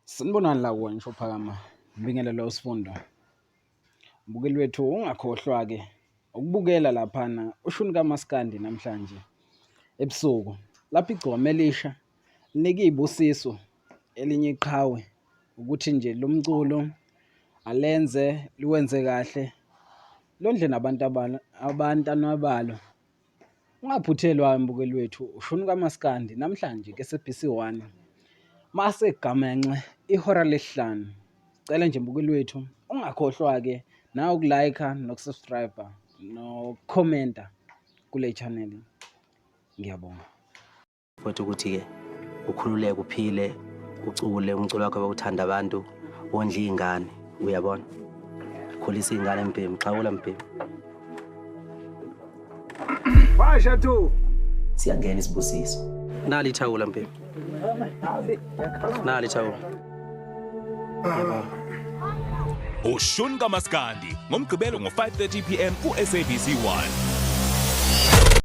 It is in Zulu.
Sanibonani la kuwena ngisho phakama. Ngibingelele uSifundo. Mbukeli wethu ungakhohlwa ke ukubukela laphana ushuni kaMaskandi namhlanje ebusuku. Lapho igcokama elisha linika izibusiso elinye iqhawe ukuthi nje lo mculo alenze liwenze kahle londle nabantu abantwana balo. Ungaphuthelwa mbukeli wethu ushuni kaMaskandi namhlanje ke-SABC 1 mase gamenxe ihora lesihlanu. Sicela nje mbukeli wethu ungakhohlwa-ke nawe uku-like noku-subscribe nokukhomenta kule channel. Ngiyabonga. Futhi ukuthi-ke ukhululeke uphile ucule umculo wakho bawuthanda abantu wondle iy'ngane uyabona khulisa iy'ngane mbhemu xhawula mbhemu. Basha tu. Siyangena isibusiso. Nali ithawula mbhemu. Nali ithawula. Yebo. Ushuni kaMaskandi ngoMgqibelo ngo-5:30 pm ku-SABC 1.